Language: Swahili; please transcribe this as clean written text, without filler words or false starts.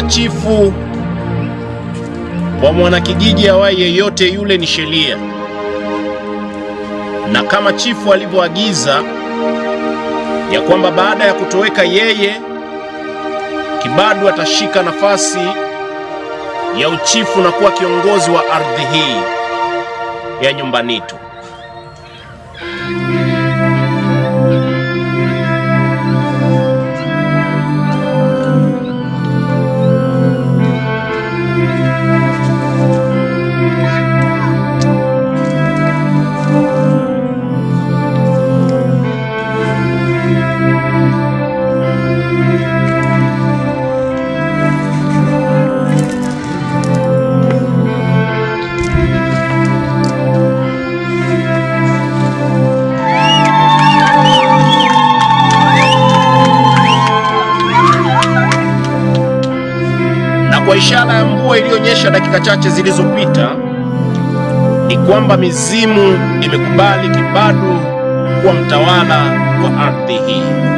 Chifu wa mwanakijiji awaye yeyote yule ni sheria, na kama chifu alivyoagiza ya kwamba baada ya kutoweka yeye, Kibadu atashika nafasi ya uchifu na kuwa kiongozi wa ardhi hii ya Nyumbanitu. Na kwa ishara ya mvua iliyonyesha dakika chache zilizopita, ni kwamba mizimu imekubali Kibadu kuwa mtawala wa ardhi hii.